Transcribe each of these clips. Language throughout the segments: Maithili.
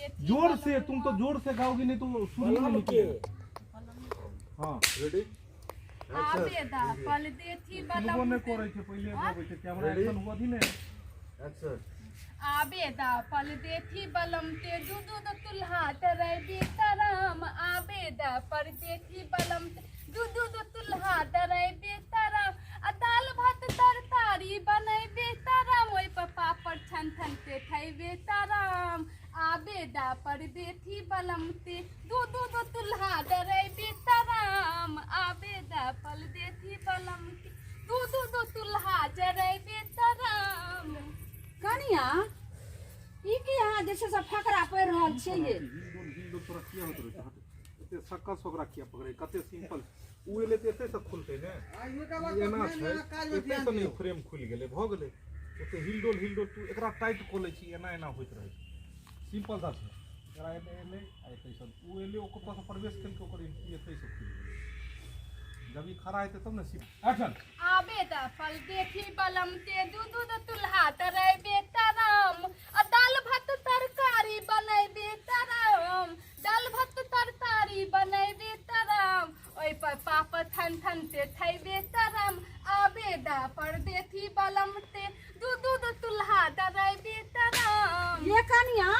देथी जोर से, तुम तो जोर से गाओगी नहीं तो सुर ही नहीं बलम के। निकलेगा। हाँ, रेडी। आबेदा पल देथी सुनबो बलम नहि करै छै, पहिले गबै छै, कैमरा Ready? Action हुआ दी ने। एक्शन। आबेदा पल देथी बलम ते दू दू दू तुल्हा डरै बेतराम। आबेदा पर देथी बलम ते दू दू दू तुल्हा डरै बेतराम। आ दाल भात तरकारी बनै बेतराम, ओहि पर पापड़ छन छन ते खैबे तराम। आबेदा पर देथी बलम ते दू दू दू तुल्हा डरै बेतराम। आबेदा पल देथी बलम ते दू दू दू तुल्हा जरै बेतराम। कनिया, ई की अहाँ जे छै से फकरा पढ़ि रहल छियै ये? हिलडोल हिलडोल तोरा किया होइत रहै छै? हट, एते सक्कस ओकरा किया पकड़ै? कते सिंपल ओ एलै तऽ एतै से खुलतै ने। ई एना छै, एतै से नहि फ्रेम खुलि गेलै, भऽ गेलै। ओते हिलडोल हिलडोल तू एकरा टाइट कऽ लै छी, एना एना होइत रहै छै। सिंपल सा छै। एकरा एने एलै आ एतै से ओ एलै, ओकर से प्रवेश केलकै, ओकर एंट्री एतै से खुलि गेलै। जब ई खड़ा हेतै तब ने। एक्शन। आबे द फल देखी बलम ते दू दू दू तुल्हा तरैबे तराम। आ दाल भात तरकारी बनैबे तराम, दाल भात तरकारी बनैबे तराम, ओहि पर पापड़ थन थन ते थैबे तराम। आबे द पर देथी बलम ते दू दू दू तुल्हा तरैबे तराम। ये कनिया,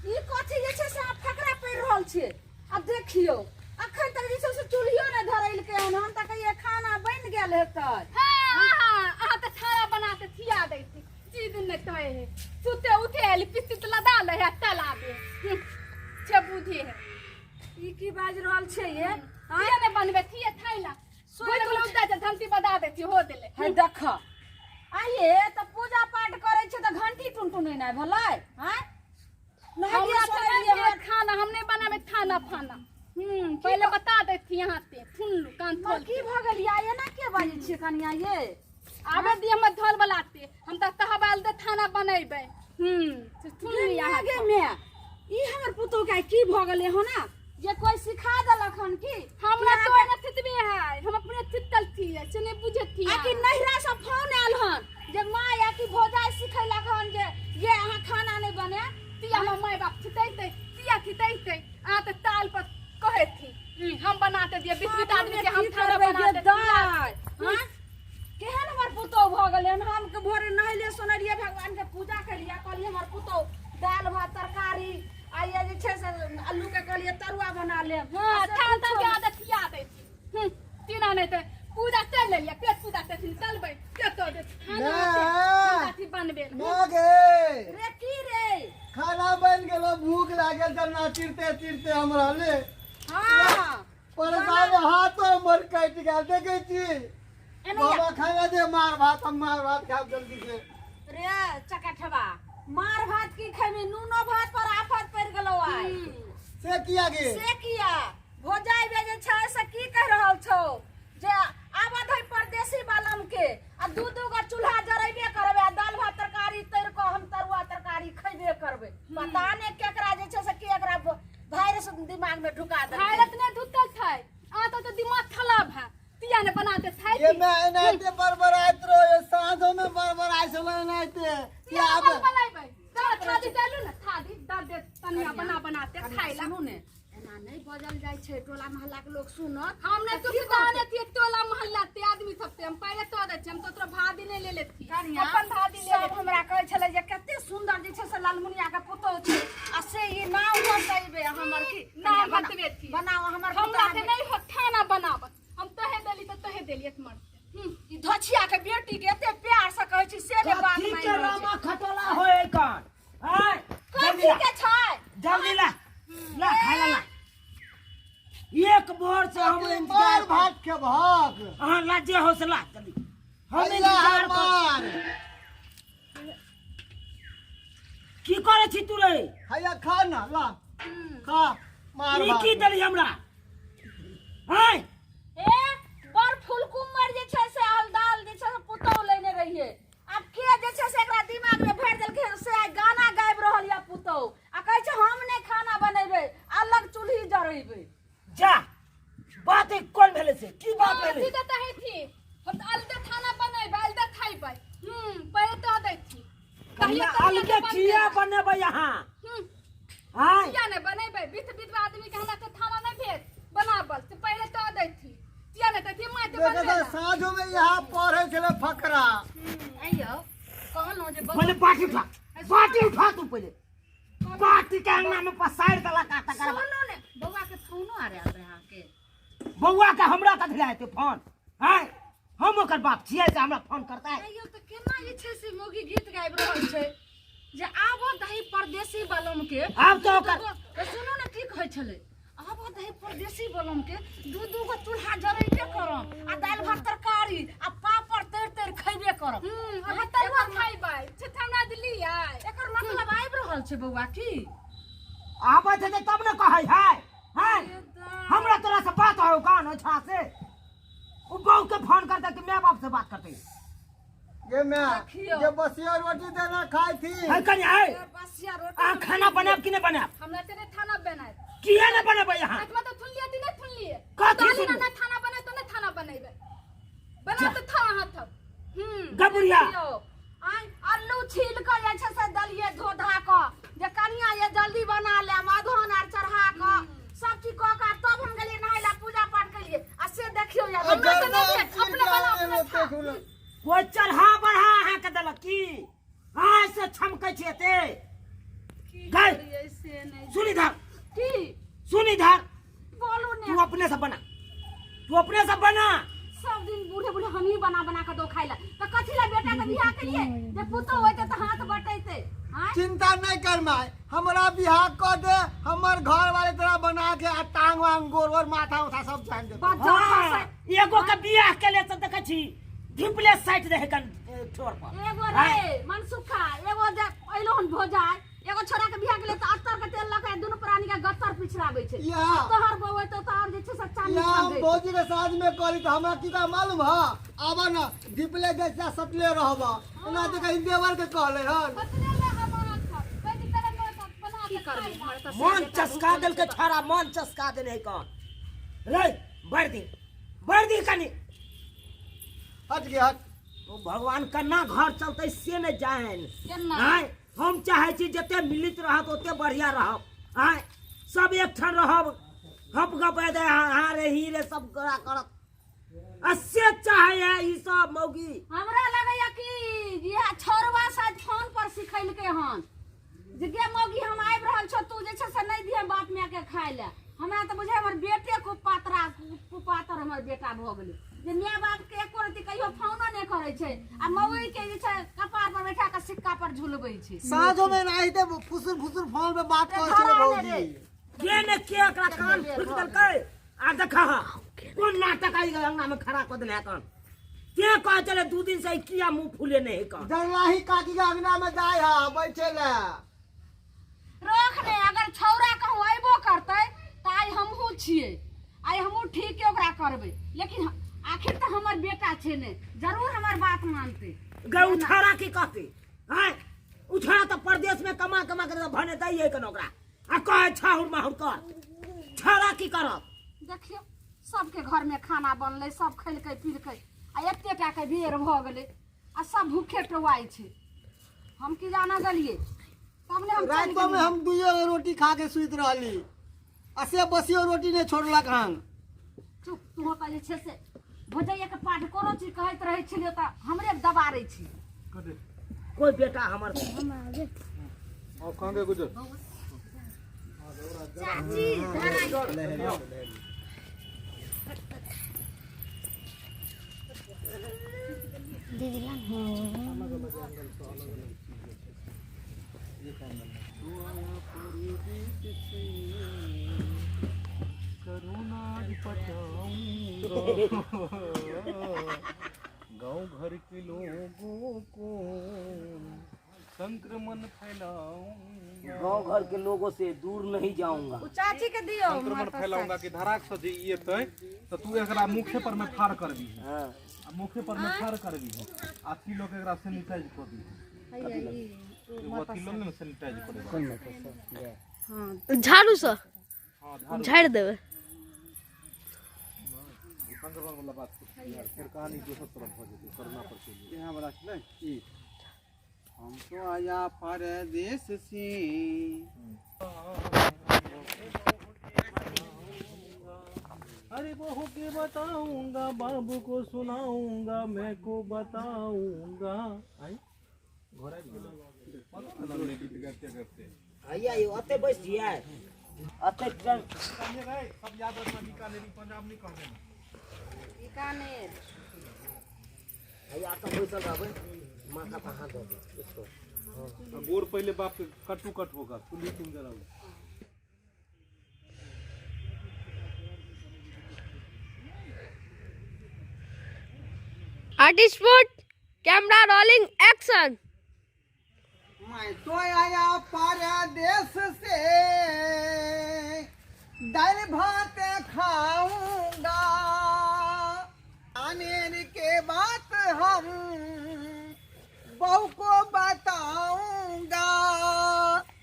ई कथी जे छै से अहाँ फकरा पढ़ि रहल छियै? आ देखियौ, अखन तक जे छै से चूल्हियो नहि धरेलकै हन। हम तऽ कहियै खाना बनि गेल हेतै। हाँ हाँ, अहाँ तऽ खाना बना के खिया दै छी। जी दिन नहि तोय है सुते उठे आयल पिस्ती तऽ लदा ले है तलाबे छे बुद्धि है। ई की बाजि रहल छियै ये? थिए नहि बनबे थिए थाइला सोए बोले उदा जे धमती बदा देती हो देले। है देख आइए तऽ पूजा पाठ करै छै तऽ घंटी टुनटुन नहि भेलै? आँय, हमरा तो नहीं है खाना, हम नहीं बनाबे खाना फाना। पहले बता देती यहाँ पे सुन लू कान खोल की भ गेल या एना के बाजै छियै कनिया ये? आबे दी हमर धोल बलाते, हम त कहबाल दे खाना बनेबै। से सुन ली यहाँ गे मे, ई हमर पुतोह के की भ गेलै हो ना जे कोई सिखा देलक हन की? हमरा तो एना थितबे है, हम अपने थितल थी से नहीं बुझत थी। आ कि नहिरा से फोन आयल हन जे माँ या कि भौजाई सिखेलक हन जे ये अहाँ खाना नहीं बने? तिया हमर माय बाप थितैते, तिया थितैते। अहाँ तऽ ताल पर कहै थी, हम बनाते दिए बीस बीस आदमी के हम खाना बनाते। दाय केहन हमर पुतोह भऽ गेलै हन। हम के भोरे नहेलियै सोनेलियै, भगवान के पूजा केलियै, कहलियै हमर पुतोह दालि भात तरकारी आ ये जे छै से आलू के कहलियै तरुआ बना लेब। हाँ, थान थान के आदत खिया दै छी। तीना नहीं तऽ पूजा चल लेलियै, पेट पूजा तेथिन चलबै के तो दे खाना ना। अथी बनबे ना गे। रे की रे? खाना बन गेलो, भूख लागल जब ना चिरते चिरते हमरा ले। हाँ, परेशान हाथो हमर कटि गेल, देखै छी। एना बाबा खाना दे मार भात, हम मार भात खाब जल्दी से। रे चकठवा, मार भात की खेबी? नूनो भात पर आफत पड़ि गेलौ आइ। से किया गे? से किया? भौजाई बे जे छै से की कहि रहल छौ जे आबऽ धरि परदेसी बालम के आ दू दू गो चूल्हा जरेबे करबै आ दालि भात तरकारी तरि कऽ हम तरुआ तरकारी खैबे करबै। पता नहि केकरा जे छै से के एकरा वायरस दिमाग में ढुका देलकै। वायरस नहि ढुकल छै, अहाँ तो दिमाग खराब है। तिया ने बनाते खाइ ये मैं एनाहिते बड़बड़ाइत रहो, साँझो में बड़बड़ाइ छलै एनाहिते। तिया आब बनेबै थाली देलू ने, थाली दऽ दे तनिया बना बनाते खाइ ला। सुनू ने, एना नहि बजल जाइ छै, टोला मोहल्ला के लोग सुनत। हम नहि चुप दाने थिए टोला मोहल्ला ते आदमी सब ते हम पहिले तो दै छी। हम तो तोरा भादी नहि ले लेती, अपन भादी ले। सब हमरा कहै छलै जे कते सुंदर जे छै से लालमुनिया के पुतोह छै आ से ई नाम हटैबे हमर की नाम हटबे थी। बनाओ हमर। हमरा के नहीं हो खाना बनावत, हम तहे देली तऽ तहे देली एक मर्द। ई धछिया के बेटी के एते प्यार से कहै छी से ने बात कथी मानि के रहल छै। रामा खटोला होय कन? आय जल्दी कथी ला। के छै? जल्दी ला, ला खाय ला, ला। एक भोर से हम इंतजार मार भात खेबहक। अहाँ ला जे हो से ला जल्दी, हम हैया इंतजार कर मार। की करे छी तू रे? हैया खा ना, ला खा मार ई भात। की देली हमरा? आय ए बड़ फुलकुमर जे छै से दाल जे छै से पुतौह लेने रहिए। आब के जे छै से एकरा दिमाग में भरि देलकै हन से आइ गाना गाबि रहल यऽ पुतौह आ कहै छै हम नहि खाना बनेबै, अलग चूल्ही जरेबै। जा, बात ई कोन भेलै से की बात हाँ, भेलै? सीधा तऽ थी हम तऽ अलगे खाना बनेबै, अलगे खैबै। पहिले दऽ दै छी। कहिया कहियो अलगे तऽ किया बनतै। बनेबै अहाँ? आँय। आय किया नहि बनेबै? बीत बीत आदमी के हमरा के थाना नहि भेट बनाबल से पहिले तो दैथी, किया नहि दैथी माय ते देखो बनबै तऽ ला। साँझो में यहाँ पढ़े छलै फकरा। आइयो कहलहुँ जे बौआ पहिले बाटी उठा, बाटी उठा तू पहिले। बाटी के अंगना में पसारि देलक आ तकर बाद सुनू ने, बौआ के फोनो आ रहल रहे अहाँके। बौआ के हमरा कथी लए हेतै फोन? आँय, हम ओकर बाप छियै से हमरा फोन करतै? आइयो तऽ केना जे छै से मौगी गीत गाबि रहल छै जे आबो दही परदेसी बलम के। आब तऽ ओकर तऽ सुनू ने की कहै छलै, आबो दही परदेसी बलम के दू दू गो चूल्हा जरैबे करम आ दालि भात तरकारी आ पापड़ तरि तरि खैबे करम। अहाँ तरुआ खैबै छठौना दिलियै। एकर मतलब आबि रहल छै बौआ की? आबैत हेतै तब ने कहै है। हैं, हमरा तोरा से बात हो कौन ओछा से? उ बहू के फोन करते कि my बाप से बात करते? ये मैं देखियौ। ये बसिया रोटी देना खाई थी। है कनी है। बसिया रोटी आ खाना बनाब कि नहीं बनाब? हमरा से नहीं थाना बनाए। किया नहीं बनेबै यहाँ? आज में तो थुनलिए ती नहीं थुनलिए। कथी कहली ना थुनलिए? ना थाना बनाए तो नहीं थाना बनेबै। बना तो था हाथ। गबुरिया। देखियौ, आइ आलू छील कऽ जे छै से देलियै धो धा कऽ जे कनिया ये जल्दी बना ले, मधुन आर चढ़ा कऽ सब चीज कऽ कऽ तब हम गेलियै नहाय लए, पूजा पाठ केलियै आ से देखियौ यार, आ हमरा जरना तऽ नहि भेट, चीर अपने के बना, आने अपने में खा। देखू ना। कोई चढ़ा बढ़ा अहाँ के देलक की? आय से छमकै छी एते। की गई। करियै से नहीं। सुन इधर। की? सुन इधर। बोलू ने। तू अपने से बना, तू अपने से बना। सब दिन बूढ़े बूढ़े हमही बना बना के दो खाइ ला, तऽ कथी ला बेटा के बियाह केलियै जे पुतोह होइतै तऽ हाथ बटेतै? आँय? चिंता नहीं कर माय, हमरा बियाह कर दे, हमर घर वाले तोरा बना के आ टांग वांग गोर गोर माथा उथा सब जान दे। बच्चा हाँ, फंसै। एगो के बियाह के ले तऽ देखै छी ढिपले साइट रहे कन ठोर पर। एगो रे मनसुखा, एगो जे अइलो हन भोजाय, एगो छोरा के बियाह केले तऽ अत्तर के तेल लऽ के दुनू प्राणी के गत्तर पिछड़ाबै छै। या। तोहर बौआ एतौ तऽ आओर जे छै से चानी या हम छान भौजी के साँझ में कहली तऽ हमरा की का मालूम है, आबा ना ढिपले जैसा सटले रहबा, ओना तऽ कहीं देवर के कहले हन। बतले ले हम अहाँ खाब। बैठ के बना बना की के करबै खाइ। हमर तऽ से मन बेटा चस्का भूखल देलकै छै। छाड़ा, मन चस्का देने है कौन रे। बढ़ दी, बढ़ दी कनी। हट गया हट। ओ भगवान केना घर चलतै से नहि जान। केना? आँय, हम चाहै छी जते मिलित रहत ओते बढ़िया रहब। आँय, सब एकठाम रहब, हप गप दे हाँ रे ही रे सब करा करत आ से चाहे है ई सब मौगी। हमरा लगैया कि इएह छौड़वा शायद फोन पर सिखैलकै हन जे गे मौगी हम आबि रहल छौ, तू जे छै से नहि दिहे बाप माय के खाय लए। हमरा तऽ बुझाइ हमर बेटे कुपात्रा कुपातर हमर बेटा भऽ गेलै जे माय बाप के एको रत्ती कहियो फोनो नहि करै छै आ मौगी के जे छै कपार पर बैठा कऽ सिक्का पर झुलबै छै। साँझो में एनाहिते फुसुर फुसुर फोन पे बात करै छलै धरा ने भौजी। रे। के ने के एकरा कान फुकि देलकै आ देखा कोन नाटक आई अंगना में खड़ा कऽ देने है कान के कह चले 2 दिन से किया मुंह फूले नहीं है कान। जरलाही काकी के अंगना में जाय है बैठे ले। रख ने, अगर छौड़ा कहूँ अयबो करतै तऽ आइ हमहूँ छियै, आइ हमहूँ ठीके ओकरा करबै, लेकिन आखिर तऽ हमर बेटा छै ने, जरूर हमर बात मानतै। गे उछाड़ा की कहतै? आँय, उछाड़ा तऽ परदेश में कमा कमा के भने दैयै कन ओकरा आ कहै छाहुर माहुर कर, छाड़ा की करत? देखियौ सबके घर में खाना बनलै, सब खैलकै पीलकै आ एते टा के बेर भऽ गेलै आ सब भूखे टोआइ छै। हम की जाना गेलियै तब ने हम चलि रातिो में गेलियै। हम दुइयो गो रोटी खा के सुति रहली आ से बसियो रोटी नहीं छोड़लक हन। चुप, तू तऽ जे छै से भोजैया के पाठ कोनो चीज कहैत रहै छलियै तऽ हमरे दबारै छी। कोई बेटा हमर और कहाँ गए गुजर? चाची धरा। अलग अलग एंगल से अलग अलग चीज जे छै से। एक एंगल में तू आया परदेस से, करुणा पटाऊंगा गांव घर के लोगों को संक्रमण फैलाऊंगा। गांव घर के लोगों से दूर नहीं जाऊंगा। उ चाची के दियौ संक्रमण फैलाऊंगा कि धराक से जे ई एतै तऽ तू एकरा मुखे पर में ठाढ़ करबी। हाँ। आ मुखे पर में ठाढ़ करबी आ अथी लोग एकरा सैनिटाइज कऽ दी। एगो अथी लोग ने सैनिटाइज करेगा। झाड़ू से हाँ, झाड़ू। झाड़ि देबै। संक्रमण वाला बात कुछ नहीं यार, फिर कहानी दोसर तरफ भऽ जेतै, करुणा पर चलि जेतै। यहाँ बड़ा छलै ई हम तो आया परदेस से। बहू के बताऊंगा, बाबू को सुनाऊंगा, मैं को बताऊंगा। आई घर आबि गेलै। पता लगलै गीत गाते गाते। हैया यौ ओते बैस जियै ओते सब याद रखना, बीकानेरी पंजाब नहीं कहने। बीकानेर हैया तऽ बैसल रहबै, माथा पर हाथ दऽ दे इसको। गोर पहले बाप के कटू कट होगा, चूल्ही तुम जराओ। Artist foot, camera rolling, action. मैं तो आया परदेश से, दाल भात खाऊंगा, आने के बात हम बहू को बताऊंगा।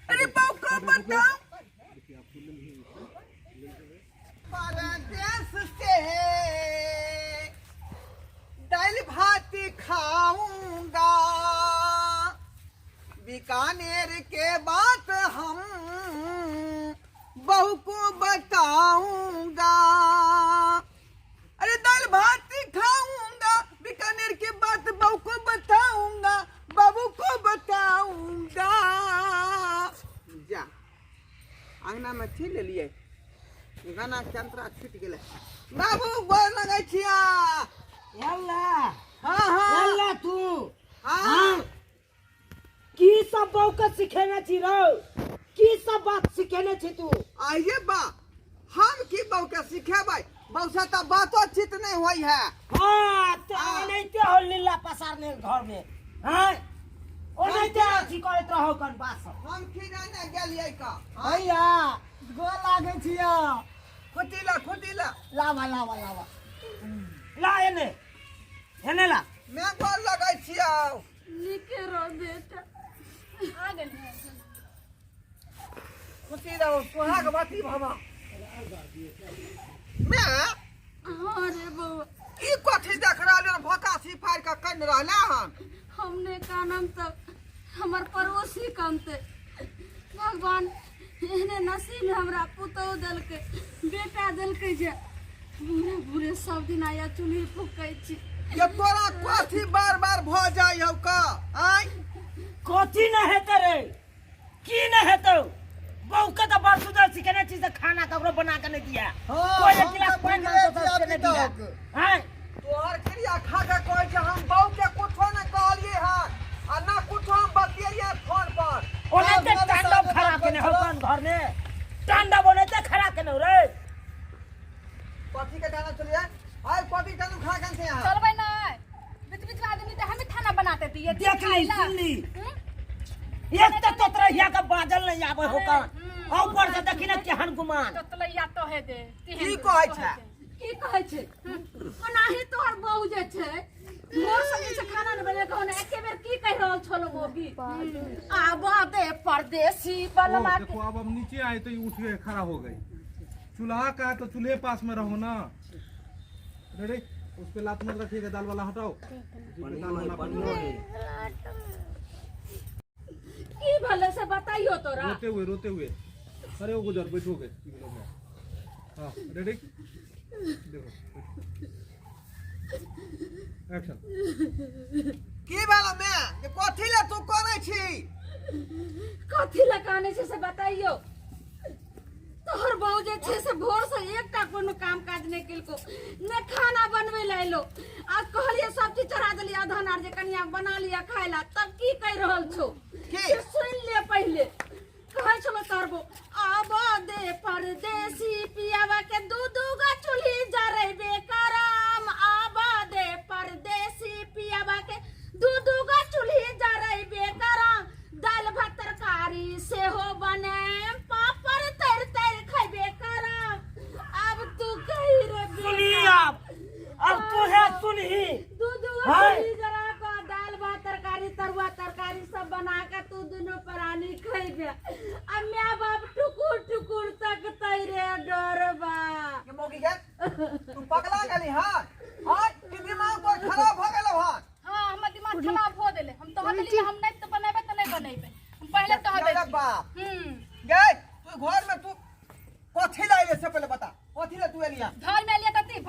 अरे बहू को बताऊं परदेश से दाल भात खाऊंगा, बीकानेर के बात हम बहू को बताऊंगा। अरे दाल भात खाऊंगा, बीकानेर के बात बहू को बताऊंगा, बाबू को बताऊंगा। जा अंगना में थी ले लिए गाना चंतरा छूट गेलै। बाबू गोर लगै छिया। एल्ला हाँ हाँ एल्ला तू हाँ। हाँ की सब बहू के सिखेने छी रौ, की सब बात सिखेने छी तू? आइए बा, हम की बहू के सिखेबै, बहू से तऽ बातो चित नहीं होई है। हाँ तो हाँ। एनाहिते हो लीला पसारने घर में, हाँ ओनाहिते अथी करैत रहो कन बात सब। हम की जाने गेलियै का। भैया गोर लागै छिया। खुटीला खुटीला लावा लावा लावा ला एने एने ला। मैं गोर लगै छिया। नीके रह बेटा, आ गेल। खुशी रहो, सुहाग बाती भवा। मैं हाँ रे बउआ। ई कथी देख रहल हन, भोकासी फाड़ के कन रहला हन? हमने कानम तक हमर पड़ोसी कानते। भगवान एहने नसीब में हमरा पुतोह देलकै, बेटा देलकै जे बूढ़े बूढ़े सब दिन आया चूल्ही फूकै छी। ये तोरा कथी बार बार भ जाइ हौ का? आय कथी न हेतै रे, की न हेतौ? बहू के तऽ बड़ सुन्दर सिखेने छी से खाना ककरो बना के नहि दिया। हाँ, कोई एक हम गिलास तऽ पानि बुझले मांगतौ तऽ छी से नहि अभी दिया। तक। आँय तोहर क्रिया खा के कहै छै हम बहू के कुछो नहि कहलियै हन आ ना कुछो हम बतियलियै फोन पर। ओनाहिते सब तांडव सब खड़ा केने हौ कन घर में, तांडव ओनाहिते खड़ा केने हौ रे। कथी के तांडव चलियै? आइ कथी तांडव खड़ा केने छै अहाँ? चलबै नहि, बीच बीच में आदमी तऽ हमें खाना बनाते दिए। देख ली सुन ली, एक तऽ तोतरहिया के बाजल नहीं आबै हो कन, आ ऊपर से देखी ने केहन गुमान। तोतलैया तो है दे। की कहै छै? की कहै छै? ओनाही तोहर बहू जे छै मोर संगे से खाना नहि बनेलकै ने, एके बेर की कहि रहल छलो मौगी? आब दे परदेसी बलमा ओ, के। देखो अब हम नीचे आए तो ये उठ के खड़ा हो गई। चूल्हा का है तो चूल्हे पास में रहो ना। रेडी, उस पे लात मत रखिएगा, दाल वाला हटाओ। उसी पे दाल वाला बढ़िया है। की भले से बताइयो तोरा। रोते हुए रोते हुए खड़े हो गुजर बैठोगे। हाँ रेडी, देखो एक्शन। की भेल मैं जे कथी ले तू करै छी? कथी लए कानै छै से बताइयो। तोहर बहू जे छै से भोर से एकटा कोनो काम काज नहि केलको, ने खाना बनबै लए एलो। आ कहलियै सब चीज चढ़ा देलियै अधन आर जे कनिया बना लिअ खाय ला, तब की कहि रहल छौ? की? से सुनि ले पहिले। कहै छलो तोहर बहू आब दे परदेसी पियावा के दू दू गो चूल्ही जरेबे करम, आब दे परदेसी पियावा के दू दू गो चूल्ही जरेबे करम, दालि भात तरकारी सेहो बनाएम, पापड़ तरि तरि खैबे करम। आब तू कही रे बेटा। सुनही अब तू है सुनही। दू दू गो हाय। चूल्ही जरा कऽ दालि भात तरकारी तरुआ तरकारी सब बना के तू दुनू प्राणी खैबे, आ my बाप टुकुर टुकुर तकतै रे डरबा। के मौगी के तू पगला गेली हन? हां कि दिमाग तोर खराब भ गेलौ हन? हाँ हमर दिमाग खराब हो गेलै। हम तोहर देलियै हम नहि तऽ बनेबै तऽ नहि बनेबै, हम पहिले कह दै अरे छी। बाप। हम्म गै तू घर में तू कथी ला एले से पहिले बता, कथी ला तू एलिया? घर में एलियै कथी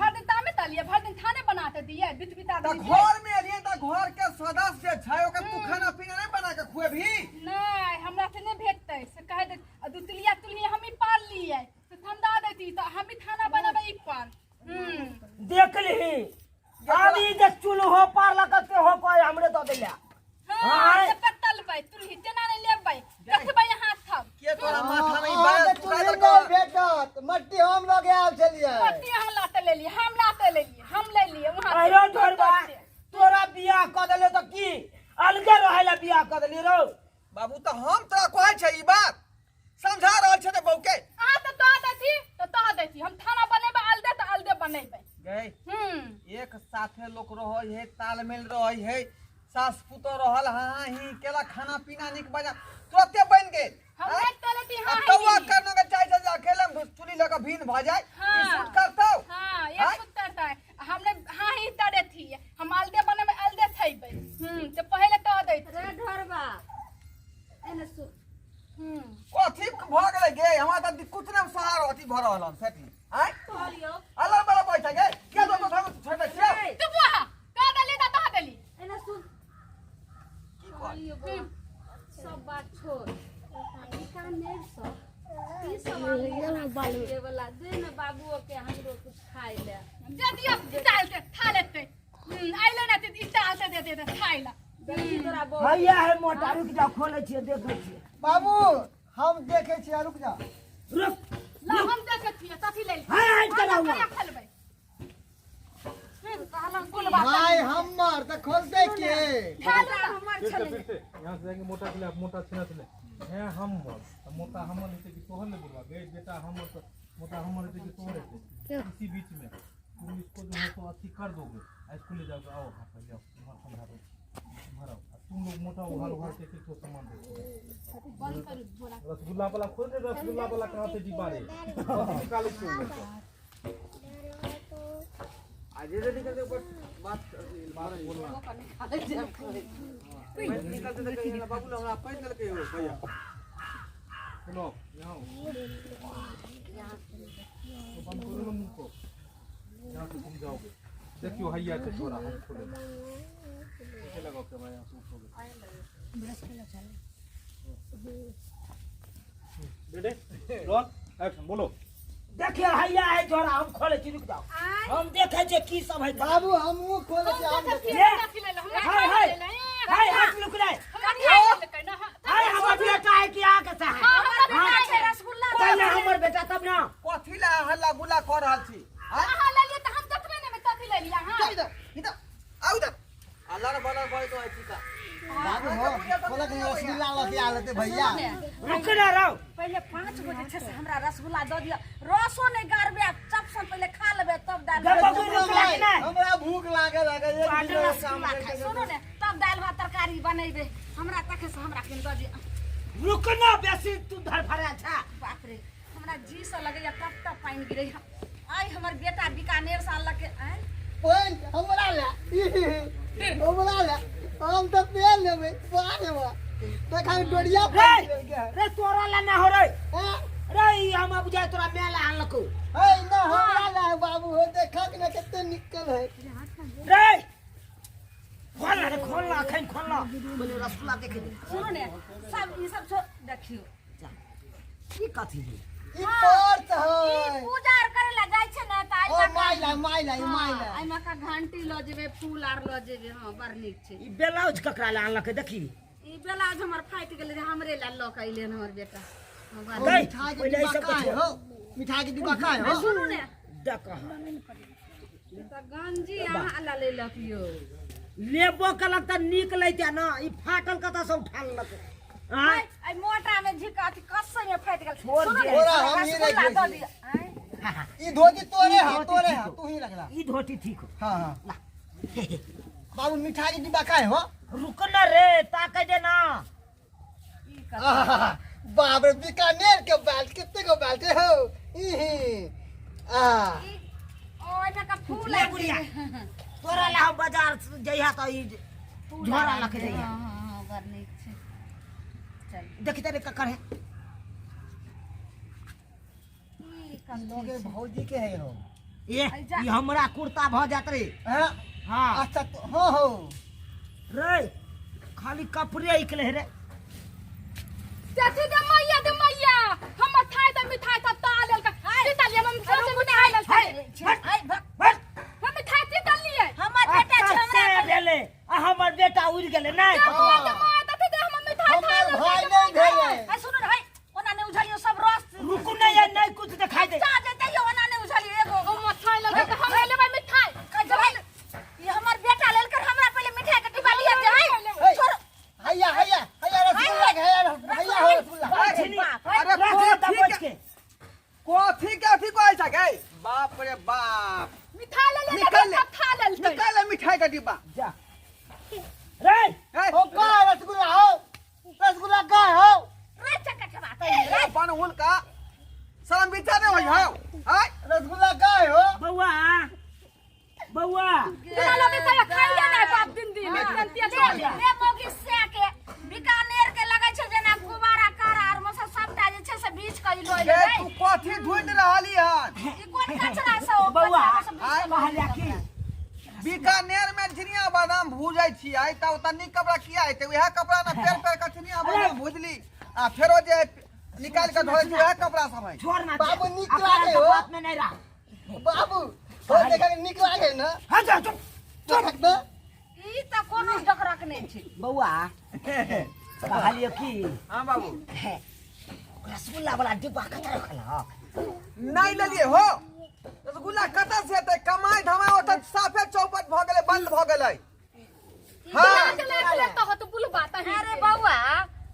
दिए बीत बिता त देली घर में एलियै त घर के सदस्य जे छै ओकर तू खाना पीना नहीं बना के खुएबही? नहीं, हमरा से नहीं भेटतै से कह दे। आ दू तिलिया तुलही हम ही पाल लिए से ठंडा देती तो हम ही खाना बनाबै ई पर। देख लिही आब ई जे चूल्हो पारलक से हो कोई हमरे दऽ दैला। हाँ, आय। से पतलबै तुलही तेना नहीं लेबै, देखबै हाथ थब। के तोरा माथा में ई अहाँके बाल चुका चूल्ही देलकौ? नहि भेटत, मट्टी हम लगे आयल छलियै। मट्टी हम लाते लेलिए, हम लाते लेलिए, हम ले लिए वहाँ से। अरे ढोरबा, तोरा बियाह कऽ देले तऽ की अलगे रहै ला बियाह कऽ देली रौ? बाबू, तऽ हम तोरा कहै छै ई बात समझा रहल छै तऽ बहू के। अहाँ तऽ दऽ दैती तऽ दऽ दैती, हम थाना बनेबै अलदे तऽ अलदे बनेबै। गई एक साथे लोक रहै है, तालमेल रहै है, सास पुतोह रहल, हाँ हाँ ही केला, खाना पीना नीक बजा तुरते बनि गेल। हम आँय? नहि चलती। आ हाँ। कौआ करना के चाहे छै जे अकेले में चुली लऽ कऽ भीन भऽ जाय। हाँ। ई सूट करतौ? हाँ, आँय? एक सुत करता है। हमने हाँ ही तड़े थी, हम अलदे बनेबै अलदे थैबै। तो पहले कह दैत। रे ढोरबा, एने सुन। कथी भऽ गेलै गे? हमरा तऽ कुछ नहि सहार अथी भऽ रहल हन सेठी। आँय, कहलियौ। अलग बला पैसा गे के दो तो हम छोड़ै छियै। तू बुआ कह देली तऽ दऽ देली। एने सुन। की कहल? कहलियौ बौआ, सब बात छोड़, बीकानेर से की सब आनलियै वाला दे ने बाबुओ के, हमरो कुछ खाइ ले। जे दियौ इताल से खा लेतै। आइले ना ते इताल से दे दे खाइ ला। देखी तोरा बौआ। हैया है मोटा, रुक जाओ, खोलै छियै, देखै छियै। बाबू, हम देखै छियै, रुक जा। रुक। ला, हम देखै छियै कथी लेल। हाय, हटि के रहू। कहिया खेलबै? कहलहुँ कोन बात? भाय हमर तऽ खोलतै के? खा लो। हमर फिर से। छलै। फिर से यहाँ से जाएंगे मोटा के लिए, मोटा छीना छले हैं हम तो मोटा हमर हेतै कि तोहर ले बुढ़वा गए बेटा हमर तो मोटा हमर हेतै कि तोहर हेतै। इसी बीच में तुम इसको जो है तो अथी कर दोगे आ इसको ले जाओगे। आओ, हाँ, पहले आओ, तुम्हारा समझा दो, तुम्हारा आओ। आ तुम लोग मोटा उघार उघार के एक सामान दो। बंद करू झोरा। रसगुल्ला वाला खोल दे, रसगुल्ला वाला कहाँ से डिब्बा रे? कथी निकाले छियै ओहिमे से? आ जे जे निकलतै ओकर बात बात बोलना। निकलतै तऽ कहियै बाबू लग हमरा पानि देलकै हो भैया। सुनो, यहाँ आओ। तो बंद करो ना मुंह को। यहाँ से तुम जाओगे, देखियो हैया छै छोरा, हम खोले नीचे लगाओ के भाई, यहाँ से उठोगे। रेडी, रोल, एक्शन, बोलो। देखियो, हैया है झोरा, हम खोलै छी, रुक जाओ, हम देखै छियै की सब है। बाबू, हमहूँ खोलै छियै, हम देखै छियै ले। कथी लेल हमरा। हाय, खाइ हाय। लेल। हाय, हाथ लुक रे। हमरा खाइ लेलकै ना। हाय, हमर बेटा है कि अहाँके से है? हमर बेटा हाँ। छै। रसगुल्ला। पहिले हमर बेटा तब ना। कथी ला हल्ला गुल्ला कऽ रहल छी? आँय? अहाँ लेलियै तऽ हम देखबै ने कथी लेलियै अहाँ। चल इधर, इधर आउ, इधर अल्लाह बलर बल तो अछि का। बाबू हो, खोलक ने, रसगुल्ला लऽ के आयल हेतै भैया। रुक ना रहो। पहिले 5 गो जे छै से हमरा रसगुल्ला दऽ दिअ, रसो नहि गारबै आ चपसन पहिले खा लेबै तब दालि गप भात। गप रुक लागी नहि। हमरा भूख लागल है, एक बाटल किलो रसगुल्ला काम खाइ। सुनू ने, तब दालि भात तरकारी बनेबै, हमरा तखन से हमरा कनि दऽ दिअ। रुक ना, बेसी तू धड़फड़ा छा। बाप रे, हमरा जी से लगैया टप टप पानि गिरैया। आइ हमर बेटा बीकानेर से अनलक आँय। पानि हमरा ले, हमरा ले, हम तऽ पेल लेबै। वाह रे वाह, तखन डोरिया रे पानि लेलकै है। रे, तोरा ला ना हो रे। हैं? रे, ई हम अब जाय तोरा मेला आनलको। है ना, हमरा ले है बाबू हो, देखक ने कते निकल है। रे, खोल ना रे, खोल ना, अखन खोल ना, बोले रसगुल्ला देखे दे। सुनू ने, सब ई सब छोड़, देखियौ। ई कथी है? ई पर्स ई है। पूजा आर करे ला जाइ छै ने तऽ ओ आइ माइला माइला, ई माइला। एहिमे का घंटी लऽ जेबै, फूल आर लऽ जेबै। हँ, बड़ नीक छै। ई ब्लाउज ककरा ला आनलक है, देखी। ई ब्लाउज हमर फाटि गेलै रहै, हमरे ला लऽ कऽ अयलै हन हमर बेटा। हँ, बड़ ओ गई, मिठाई के पहिले ई डिब्बा सब का है छोड़। हो? मिठाई के डिब्बा का है हो? सुनू ने। देख। तऽ गंजी अहाँ ला लेलक यौ? लेबो कलक तऽ नीक लैते ना, ई फाटल कतऽ से उठा लेलक आँय? एहि मोटा में झिक अथी कस्से में फाटि गेल। छोड़ सुनू दे। ने, तोरा हम ही रसगुल्ला रखै दऽ छी। दिअ। आँय? ई धोती तोरे ई है, धोती तोरे ठीक है, हो। तू ही रखला। ई धोती ठीक हो। हाँ हाँ, बाबू, मिठाई के डिब्बा का है हो? रुक ना रे, ताके दे ना। ई कथी? आहा, बाप रे, बीकानेर के बेल्ट, कितने को बेल्ट है हो? ई आ ई ओहिमे का फूल ले आर बुढ़िया। देबै। तोरा ला हम बाजार जइहा तऽ ई फूल झोरा आर लऽ के देबै। जइहा। हँ हँ हँ, बड़ नीक छै, चल। देखी तरे ककर है। ई कथी लोगे छै? भौजी के है हो? ये ऐ जा। ई हमरा कुर्ता भऽ जात रे। हैं? हाँ। अच्छा तो हाँ हो। रे खाली कपड़े इकले रे। चाची दे मैया दे मैया हम थाई त मिठाई त ता लेल का सीता लिए हम से मिठाई लेल हट। हम मिठाई सीता लिए। हमर बेटा अच्छा छै से भेलै आ हमर बेटा उड़ि गेलै नहि। दे माय दे दे हम मिठाई हमर खा भाय नहि भेलै। है सुनू ने है ओना नहि उझलियो सब रस। रुकू नहि ये, नहि कुछ देखाई दे। जा जेतै यौ ओना नहि उझलियो एगो। ओ मिठाई लगे त हम लेबै मिठाई। कहै छै, भाई, ई हमर बेटा लेलकै हमरा पहिले मिठाई के डिब्बा लिअ दे है। छोड़। हैया हैया हैया रसगुल्ला के हैया हैया हो रसगुल्ला। अरे रख दे कथी दबोच के के। कथी के अथी कहै छै गे? बाप रे बाप। मिठाई ले ले निकाल ले। खा लेलकै। निकाल ले मिठाई के डिब्बा। जा रे। ए, हो का रसगुल्ला हो? रसगुल्ला का हो? रे चकटवा तै रे। बनहुल का शरम विचार नहीं होई हौ। आय रसगुल्ला का हो? बौआ बौआ तेरा लगे त खाइए नै बाप दिन दिन तुरंतिया ले ले मौगी से के बीकानेर के लगै छै जेना गुब्बारा कार आर में से सबटा जे छै से बीच के ई लऽ गे लेबै। तू कथी ढूंढ रहली हन? ई कोन कचरा से ओ बौआ कचरा से बीच के लऽ कहलिया की बीकानेर में चिनिया बादाम भूजै छियै तऽ ओतऽ नीक कपड़ा किया हेतै? उएह कपड़ा ने पेर पेर के चिनिया बादाम भूजली आ फेरो जे निकालि के धोइ छी उएह कपड़ा सब है। छोड़ ना बाबू, नीक अपना लागे के हो। बात में नहीं रहा। बाबू हो देखा के नीक लागे ना? हाँ जा चुप। देखक तऽ। ई तऽ कोनो डकरक नहि छै। बौआ कहलियो की हाँ बाबू। रसगुल्ला वाला डिब्बा कतऽ रखल हक? नहीं लेलिए हो। रसगुल्ला कतऽ से हेतै? कमाइ धमाइ ओतऽ साफे चौपट भऽ गेलै, बंद भऽ गेलै। हाँ। अरे बौआ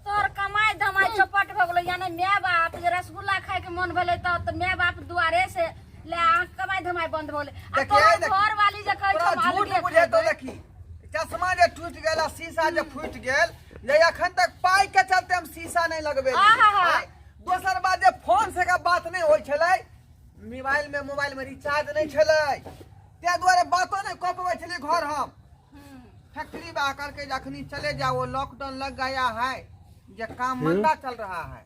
तोहर कमाई धमाई चौपट भऽ गेलो यानी my बाप जे रसगुल्ला खाय के मन भेलै तऽ माय बाप दुआरे से ले अहाँ कमाई धमाई बंद भऽ गेलै। आ देखिए, तोहर देख- घर वाली जे कहै तोरा छौ हम झूठ अलगे बुझेतौ। खेबै। देखी चश्मा जे टूटि गेल आ शीशा जे फूटि गेल जे अखन तक पाइ के चलते हम शीशा नहि लगबेली। आहा। दोसर बात जे फोन से के बात नहि होइ छलै, मोबाइल में रिचार्ज नहि छलै, ताहि दुआरे बातो नहि कऽ पबै छलियै घर। हम फैक्ट्री में आकर के जखनी चले जाओ, लॉकडाउन लग गया है, जे काम मंदा चल रहा है।